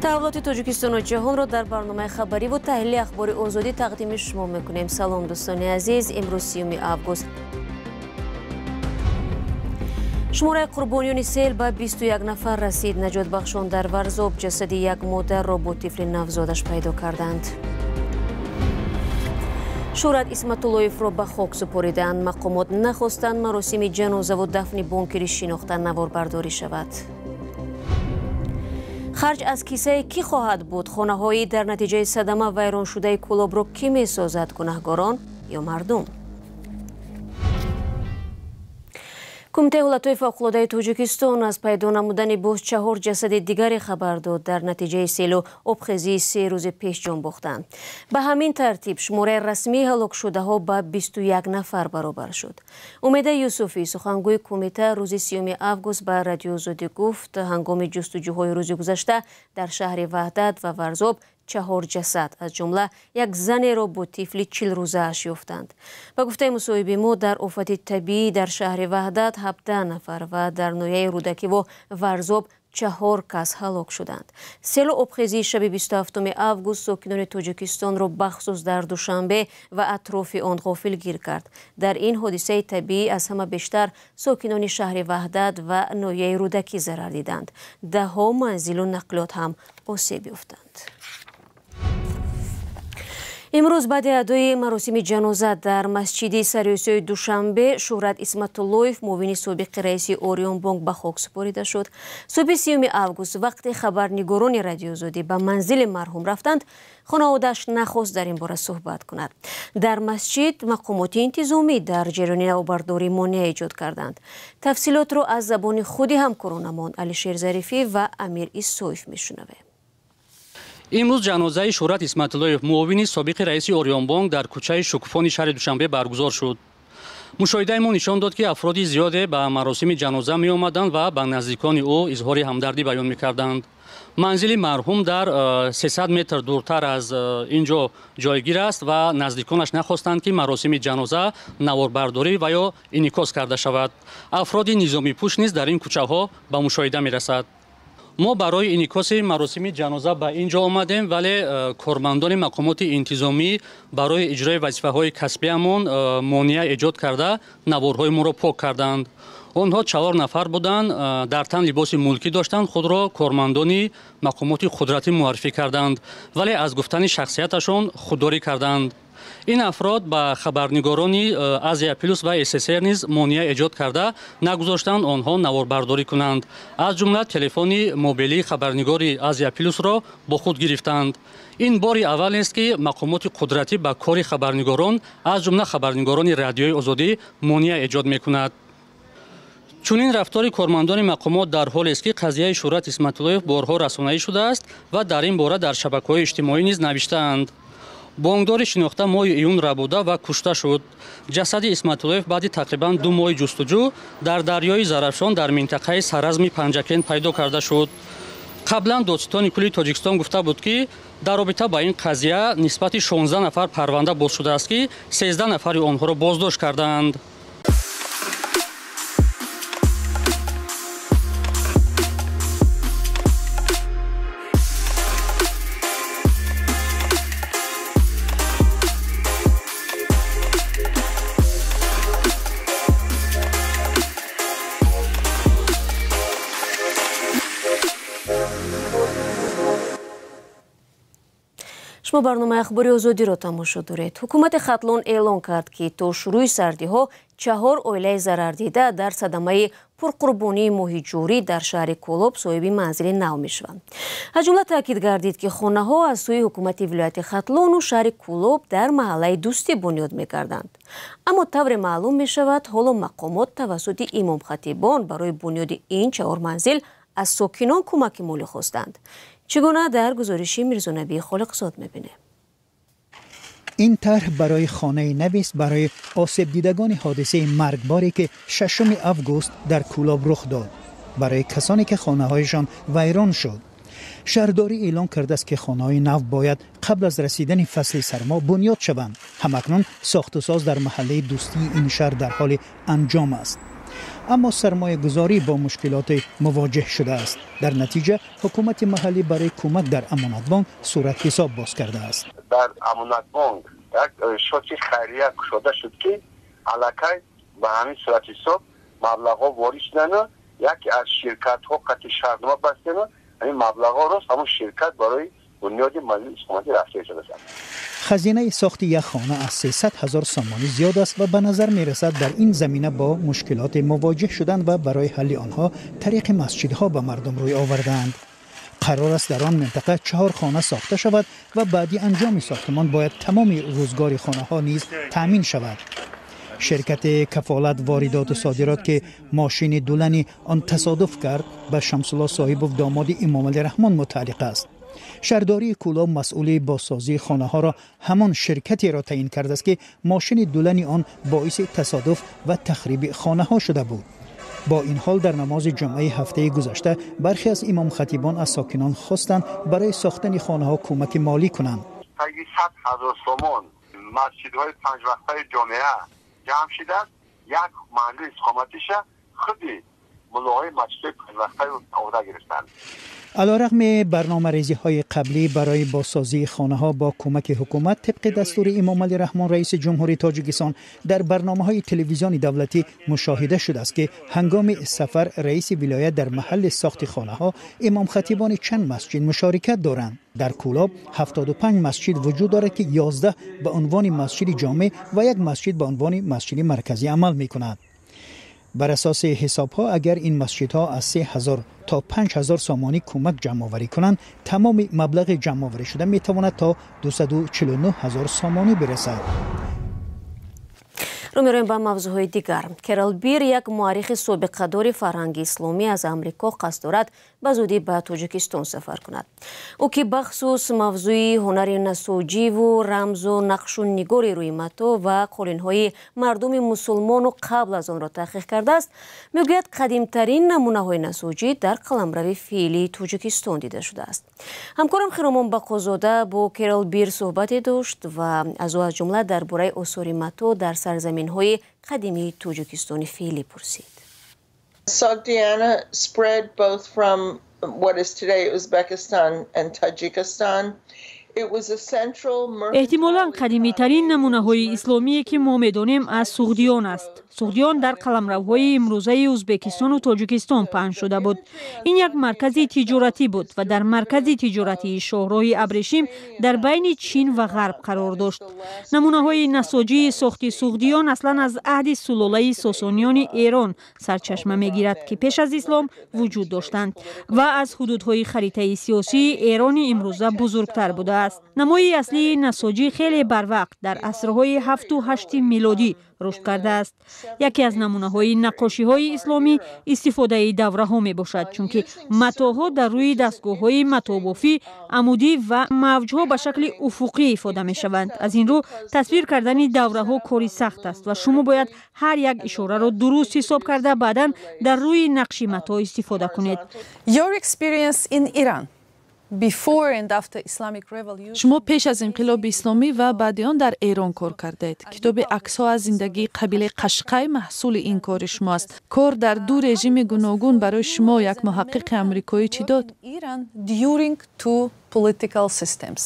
Таҳаввулоти тоҷикистону ҷаҳонро дар барномаи хабариву таҳлили ахбори озодӣ тақдими шумо мекунем. Салом, дӯстони азиз. Имрӯз 30 август. Шумораи қурбониёни сел ба 21 нафар расид. Наҷотбахшон дар Варзоб ҷасади як модарро бо тифли навзодаш пайдо карданд. Шӯҳрат Исматуллоевро ба хок супориданд. Мақомот нахостанд маросими ҷанозаву дафни бонкири шинохта наворбардорӣ шавад. Харҷ аз кисае кӣ хоҳад буд? Хонаҳои дар натиҷаи садама вайроншудаи Кӯлобро кӣ месозад? Гунаҳгорон ё мардум? Кумитаи ҳолатҳои фавқулодаи Тоҷикистон аз пайдо намудани боз 4 ҷасади дигаре хабар дод. Дар натиҷаи селу обхезии 3 рӯзи пеш ҷон бохтанд. Ба ҳамин тартиб шумораи расмии ҳалокшудаҳо ба 21 нафар баробар шуд. Умеда Юсуфӣ, сухангӯи кумита, рӯзи 30 август ба Радиои Озодӣ гуфт, ҳангоми ҷустуҷӯҳои рӯзи гузашта дар шаҳри Ваҳдат ва Варзоб 4 ҷасад, аз ҷумла як занеро бо тифли 40 рӯзааш ёфтанд. Ба гуфтаи мусоҳиби мо, дар офати табиӣ дар шаҳри Ваҳдат 17 нафар ва дар ноҳияи Рӯдакиву Варзоб 4 кас ҳалок шуданд. Селу обхезии шаби 27 август сокинони Тоҷикистонро бахусус дар Душанбе ва атрофи он ғофилгир кард. Дар ин ҳодисаи табиӣ аз ҳама бештар сокинони шаҳри Ваҳдат ва ноҳияи Рӯдакӣ зарар диданд. Даҳҳо манзилу нақлиёт ҳам осеб ёфтанд. Имрӯз баъди адои маросими ҷаноза дар масҷиди Сариосиёи Душанбе Шӯҳрат Исматуллоев, муовини собиқи раиси Ориёнбонк, ба хок супорида шуд. Субҳи 30 август вақте хабарнигорони Радиои Озодӣ ба манзили марҳум рафтанд, хонаводааш нахост дар ин бора суҳбат кунад. Дар масҷид мақомоти интизомӣ дар ҷараёни навбардорӣ монеа эҷод карданд. Тафсилотро аз забони худи ҳамкоронамон Алишер Зарифӣ ва Амир Исоев мешунавем. Имрӯз ҷанозаи Шӯҳрат Исматуллоев, муовини собиқи раиси Ориёнбонк, дар кӯчаи Шукуфони шаҳри Душанбе баргузор шуд. Мушоҳидаи мо нишон дод, ки афроди зиёде ба маросими ҷаноза меомаданд ва ба наздикони ӯ изҳори ҳамдардӣ баён мекарданд. Манзили марҳум дар 300 метр дуртар аз ин ҷо ҷойгир аст ва наздиконаш нахостанд, ки маросими ҷаноза наворбардорӣ ва ё инъикос карда шавад. Афроди низомипӯш низ дар ин кӯчаҳо ба мушоҳида мерасад. Мо барои инъикоси маросими ҷаноза ба ин ҷо омадем, вале кормандони мақомоти интизомӣ барои иҷрои вазифаҳои касбиамон монеа эҷод карда, наворҳои моро пок карданд. Онҳо 4 нафар буданд, дар тан либоси мулкӣ доштанд, худро кормандони мақомоти қудратӣ муаррифӣ карданд, вале аз гуфтани шахсияташон худдорӣ карданд. Ин афрод ба хабарнигорони Азия Плюс ва СССР низ монеа эҷод карда, нагузоштанд онҳо наворбардорӣ кунанд. Аз ҷумла телефони мобилии хабарнигори Азия Плюсро бо худ гирифтанд. Ин бори аввал нест, ки мақомоти қудратӣ ба кори хабарнигорон, аз ҷумла хабарнигорони Радиои Озодӣ, монеа эҷод мекунад. Чунин рафтори кормандони мақомот дар ҳолест, ки қазияи Шӯҳрат Исматуллоев борҳо расонаӣ шудааст ва дар ин бора дар шабакаҳои иҷтимоӣ низ навиштаанд. Бонкдори шинохта моҳи июн рабуда ва кушта шуд. Ҷасади Исматуллоев баъди тақрибан 2 моҳи ҷустуҷӯ дар дарёи Зарафшон дар минтақаи Саразми Панҷакент пайдо карда шуд. Қаблан додситони кулли Тоҷикистон гуфта буд, ки дар робита ба ин қазия нисбати 16 нафар парванда боз шудааст, ки 13 нафари онҳоро боздошт кардаанд. Шумо барномаи ахбори Озодиро тамошо доред. Ҳукумати Хатлон эълон кард, ки то шурӯи сардиҳо 4 оилаи зарардида дар садамаи пурқурбонии моҳи ҷорӣ дар шаҳри Кӯлоб соҳиби манзили нав мешаванд. Аз ҷумла таъкид гардид, ки хонаҳо аз сӯи ҳукумати вилояти Хатлону шаҳри Кӯлоб дар маҳаллаи Дӯстӣ бунёд мекарданд. Аммо тавре маълум мешавад, ҳоло мақомот тавассути имомхатибон барои бунёди ин 4 манзил аз сокинон кӯмаки молӣ хостанд. Чӣ гуна дар гузориши Мирзонабии Холиқзод мебинем. Ин тарҳ барои хонаи навист барои осебдидагони ҳодисаи маргборе, ки 6 август дар Кӯлоб рух дод, барои касоне ки хонаҳояшон вайрон шуд. Шаҳрдорӣ эълон кардааст, ки хонаҳои нав бояд қабл аз расидани фасли сармо бунёд шаванд. Ҳамакнун сохтусоз дар маҳаллаи Дӯстии ин шаҳр дар ҳоли анҷом аст. Аммо сармоягузорӣ бо мушкилоте мувоҷеҳ шудааст. Дар натиҷа ҳукумати маҳаллӣ барои кӯмак дар Амонатбонк суратҳисоб боз кардааст. Дар Амонатбонк як шоти хайрия кушода шуд, ки аллакай ба ҳамин суратҳисоб маблағҳо ворид шудану яке аз ширкатҳо қатъи шартнома бастему ҳамин маблағҳо рост ҳамон ширкат барои бунёди манзили истиқоматӣ рафта истодааст. Хазинаи сохти як хона аз 300 ҳазор сомонӣ зиёд аст ва ба назар мерасад, дар ин замина бо мушкилоте мувоҷеҳ шуданд ва барои ҳалли онҳо тариқи масҷидҳо ба мардум рӯй овардаанд. Қарор аст дар он минтақа чаҳор хона сохта шавад ва баъди анҷоми сохтмон бояд тамоми рӯзгори хонаҳо низ таъмин шавад. Ширкати Кафолат воридоту содирот, ки мошини дулани он тасодуф кард, ба Шамсулло Соҳибов, домоди Эмомалӣ Раҳмон, мутааллиқ аст. Шаҳрдории Кӯлоб масъули бозсозии хонаҳоро ҳамон ширкатеро таъин кардааст, ки мошини дулани он боиси тасодуф ва тахриби хонаҳо шуда буд. Бо ин ҳол, дар намози ҷумъаи ҳафтаи гузашта бархе аз имомхатибон аз сокинон хостанд барои сохтани хонаҳо кӯмаки молӣ кунанд. Таги 100 000 сомон масҷидҳои панҷвақтаи ҷомеа ҷамъ шидааст. Як манзили истиқоматиша худи муллоҳои масҷидҳои панҷвақтаи омода гирифтанд. Алорағми барномарезиҳои қаблӣ барои бозсозии хонаҳо бо кӯмаки ҳукумат тибқи дастури Эмомалӣ Раҳмон, раиси ҷумҳури Тоҷикистон, дар барномаҳои телевизиони давлатӣ мушоҳида шудааст, ки ҳангоми сафар раиси вилоят дар маҳалли сохти хонаҳо имомхатибони чанд масҷид мушорикат доранд. Дар Кӯлоб 75 масҷид вуҷуд дорад, ки 11 ба унвони масҷиди ҷомеъ ва як масҷид ба унвони масҷиди марказӣ амал мекунад. Бар асоси ҳисобҳо, агар ин масҷидҳо аз 3000 то 5000 сомонӣ кӯмак ҷамъоварӣ кунанд, тамоми маблағи ҷамъоварӣ шуда метавонад то 249 ҳазор сомонӣ бирасад. Рӯ мероем ба мавзӯъҳои дигар. Керол Бир, як муаррихи собиқадори фарҳанги исломӣ аз Амрико, қасд дорад ба зудӣ ба Тоҷикистон сафар кунад. Ӯ, ки бахусус мавзӯи ҳунари насоҷиву рамзу нақшу нигори рӯи матоъ ва қолинҳои мардуми мусулмону қабл аз онро таҳқиқ кардааст, мегӯяд, қадимтарин намунаҳои насоҷӣ дар қаламрави феълии Тоҷикистон дида шудааст. Ҳамкорам Хиромон Бақозода бо Керол Бир суҳбате дошт ва аз ӯ аз ҷумла дар бораи осори матоъ дар сарзаминҳои қадимии Тоҷикистони феълӣ пурсид. Sogdiana spread both from what is today Uzbekistan and Tajikistan. Эҳтимолан, қадимитарин намунаҳои исломие, ки мо медонем, аз Суғдиён аст. Суғдиён дар қаламравҳои имрӯзаи Ӯзбекистону Тоҷикистон паҳн шуда буд. Ин як маркази тиҷоратӣ буд ва дар маркази тиҷоратии шоҳроҳи абрешим дар байни Чин ва Ғарб қарор дошт. Намунаҳои насоҷии сохти Суғдиён аслан аз аҳди сулолаи Сосониёни Эрон сарчашма мегирад, ки пеш аз ислом вуҷуд доштанд ва аз ҳудудҳои харитаи сиёсии Эрони имрӯза бузургтар будааст. Намои аслии насоҷӣ хеле барвақт, дар асрҳои ҳафту ҳашти милодӣ, рушд кардааст. Яке аз намунаҳои наққошиҳои исломӣ истифодаи давраҳо мебошад, чунки матоъҳо дар рӯи дастгоҳҳои матобофӣ амудӣ ва мавҷҳо ба шакли уфуқӣ ифода мешаванд. Аз ин рӯ, тасвир кардани давраҳо кори сахт аст ва шумо бояд ҳар як ишораро дуруст ҳисоб карда, баъдан дар рӯи нақши матоъ истифода кунед. Your experience in Iran before and after Islamic Revolution. Шумо пеш аз инқилоби исломӣ ва баъди он дар Эрон кор кардаед. Китоби «Аксҳо аз зиндагии қабилаи Қашқай» маҳсули ин кори шумо аст. Кор дар ду режими гуногун барои шумо, як муҳаққиқи амрикоӣ, чӣ дод? Iran during two political systems.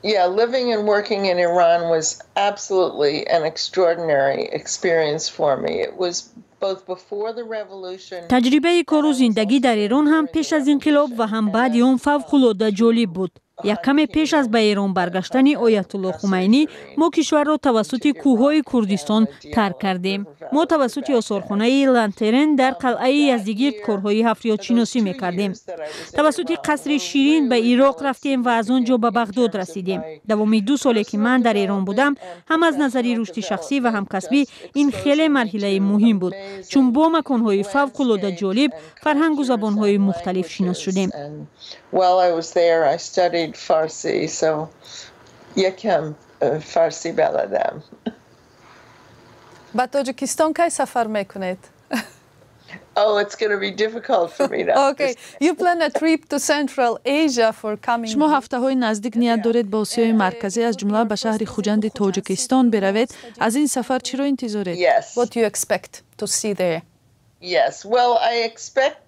Yeah, living and working in Iran was absolutely an extraordinary experience for me. It was both before the revolution. Таҷрибаи кору зиндагӣ дар Эрон ҳам пеш аз инқилоб ва ҳам баъди он фавқулода ҷолиб буд. Як каме пеш аз ба Эрон баргаштани Оятулло Хумайнӣ мо кишварро тавассути кӯҳҳои Курдистон тарк кардем. Мо тавассути осорхонаи Лантерен дар қалъаи Яздигирд корҳои ҳафриётшиносӣ мекардем, тавассути қасри Ширин ба Ироқ рафтем ва аз он ҷо ба Бағдод расидем. Давоми 2 соле, ки ман дар Эрон будам, ҳам аз назари рушди шахсӣ ва ҳам касбӣ ин хеле марҳилаи муҳим буд, чун бо маконҳои фавқулода ҷолиб, фарҳангу забонҳои мухталиф шинос шудем. While I was there, I studied Farsi, so یکم فارسی بلدم. Ба Тоҷикистон кай сафар мекунед? Oh, it's going to be difficult for me to. Okay, you plan a trip to Central Asia for coming. Шумо ҳафтаҳои наздик ният доред ба Осиёи Марказӣ, аз ҷумла ба шаҳри Хуҷанди Тоҷикистон биравед. Аз ин сафар чиро интизоред? Yes. What do you expect to see there? Yes, well, I expect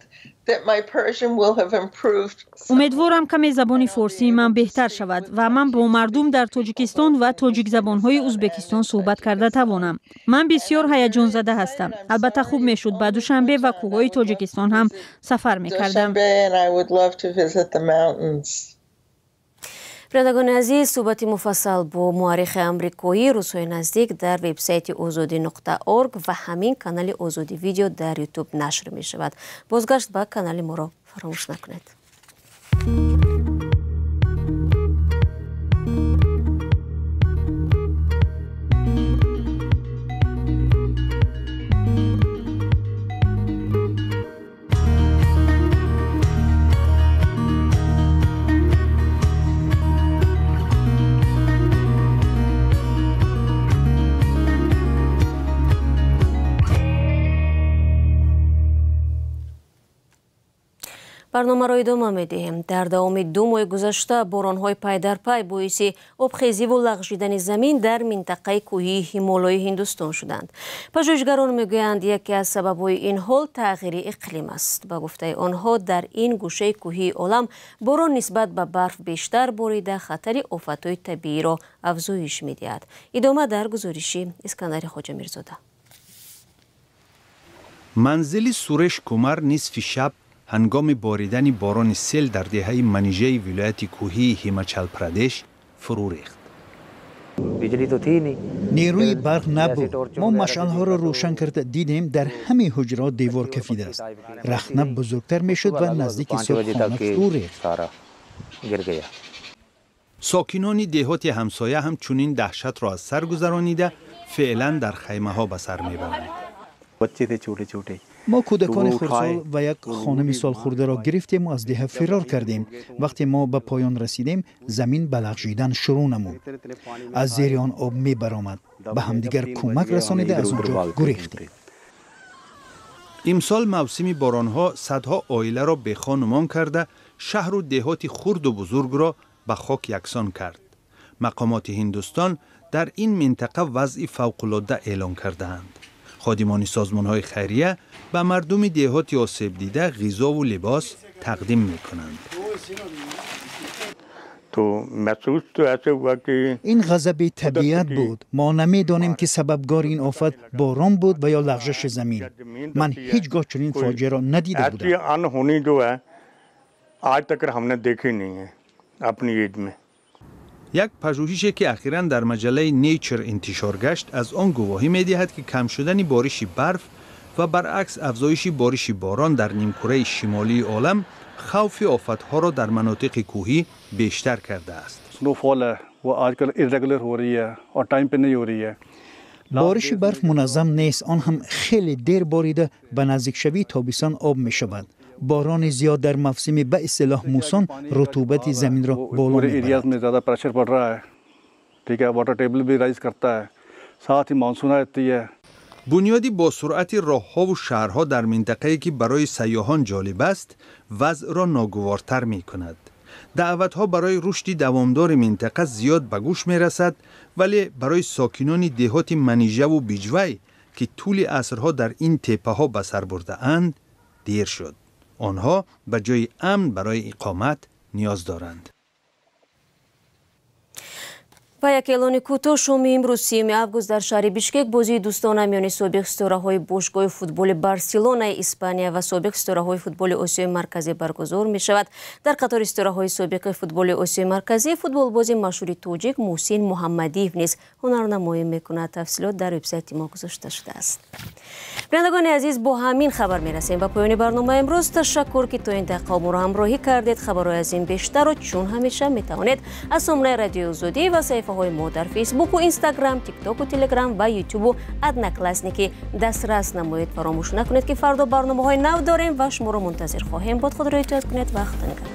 that my Persian will have improved. Умедворам каме забони форсии ман беҳтар шавад ва ман бо мардум дар Тоҷикистон ва тоҷикзабонҳои Узбекистон суҳбат карда тавонам. Ман бисёр ҳаяҷонзада ҳастам. Албатта, хуб мешуд ба Душанбе ва кӯҳҳои Тоҷикистон ҳам сафар мекардам. Dushanbe, and I would love to visit the mountains. Бинандагони азиз, суҳбати муфассал бо муаррихи амрикоӣ рӯзҳои наздик дар вебсайти озодӣ.орг ва ҳамин канали Озодӣ Видео дар Ютуб нашр мешавад. Бозгашт ба канали моро фаромӯш накунед. Барномаро идома медиҳем. Дар давоми 2 моҳи гузашта боронҳои пайдарпай боиси обхезиву лағжидани замин дар минтақаи кӯҳии Ҳимолои Ҳиндустон шуданд. Пажӯҳишгарон мегӯянд, яке аз сабабҳои ин ҳол тағйири иқлим аст. Ба гуфтаи онҳо, дар ин гӯшаи кӯҳии олам борон нисбат ба барф бештар борида, хатари офатҳои табииро афзоиш медиҳад. Идома дар гузориши Искандари Хоҷамирзода. Манзили Суреш Кумар нисфи шаб ҳангоми боридани борони сел дар деҳаи Манижаи вилояти кӯҳии Ҳимачал-Прадеш фурӯ рехт. Нерӯи барқ набуд. Мо машъалҳоро рӯшан карда дидем, дар ҳамаи ҳуҷраҳо девор кафидааст. Рахна бузургтар мешуд ва наздики субҳ хона фурӯ рехт. Сокинони деҳоти ҳамсоя ҳам чунин даҳшатро аз сар гузаронида, феълан дар хаймаҳо ба сар мебаранд. Мо кӯдакони хурдсол ва як хонуми солхӯрдаро гирифтему аз деҳа фирор кардем. Вақте мо ба поён расидем, замин ба лағжидан шурӯъ намуд. Аз зери он об мебаромад. Ба ҳамдигар кӯмак расонида, аз он ҷо гурехтем. Имсол мавсими боронҳо садҳо оиларо бехонумон карда, шаҳру деҳоти хурду бузургро ба хок яксон кард. Мақомоти Ҳиндустон дар ин минтақа вазъи фавқулодда эълон кардаанд. Ходимони созмонҳои хайрия ба мардуми деҳоти осебдида ғизову либос тақдим мекунанд. Ин ғазаби табиат буд. Мо намедонем, ки сабабгори ин офат борон буд ва ё лағжаши замин. Ман ҳеҷ гоҳ чунин фоҷиаро надида будам. Як пажӯҳише, ки ахиран дар маҷаллаи Nature интишор гашт, аз он гувоҳӣ медиҳад, ки кам шудани бориши барф ва баръакс афзоиши бориши борон дар нимкураи шимолии олам хавфи офатҳоро дар манотиқи кӯҳӣ бештар кардааст. Бориши барф муназзам нест, он ҳам хеле дер борида, ба наздикшавии тобистон об мешавад. Борони зиёд дар мавсими ба истилоҳ мусон рутубати заминро боло мебарад. Бунёди босуръати роҳҳову шаҳрҳо дар минтақае, ки барои сайёҳон ҷолиб аст, вазъро ногувортар мекунад. Даъватҳо барои рушди давомдори минтақа зиёд ба гӯш мерасад, вале барои сокинони деҳоти Манижаву Биҷвай, ки тӯли асрҳо дар ин теппаҳо ба сар бурдаанд, дер шуд. Онҳо ба ҷои амн барои иқомат ниёз доранд. Ва як эълони кӯтоҳ. Шоми имрӯз, 3 август, дар шаҳри Бишкек бозии дӯстона миёни собиқ ситораҳои бошгоҳи футболи Барселонаи Испания ва собиқ ситораҳои футболи Осиёи Марказӣ баргузор мешавад. Дар қатори ситораҳои собиқи футболи Осиёи Марказӣ футболбози машҳури тоҷик Муҳсин Муҳаммадиев низ ҳунарнамоӣ мекунад. Тафсилот дар вебсайти мо гузошта шудааст. Бинандагони азиз, бо ҳамин хабар мерасем ба поёни барномаи имрӯз. Ташаккур, ки то ин дақиқа моро ҳамроҳӣ кардед. Хабарҳои аз ин бештарро чун ҳамеша метавонед аз сомонаи Радиои Озодӣ ва саҳифаҳои мо дар Фейсбуку, Инстаграм, Тиктоку, Телеграм ва Ютубу Одноклассники дастрас намоед. Фаромӯш накунед, ки фардо барномаҳои нав дорем ва шуморо мунтазир хоҳем буд. Худро эҳтиёт кунед ва Худо нигаҳдор.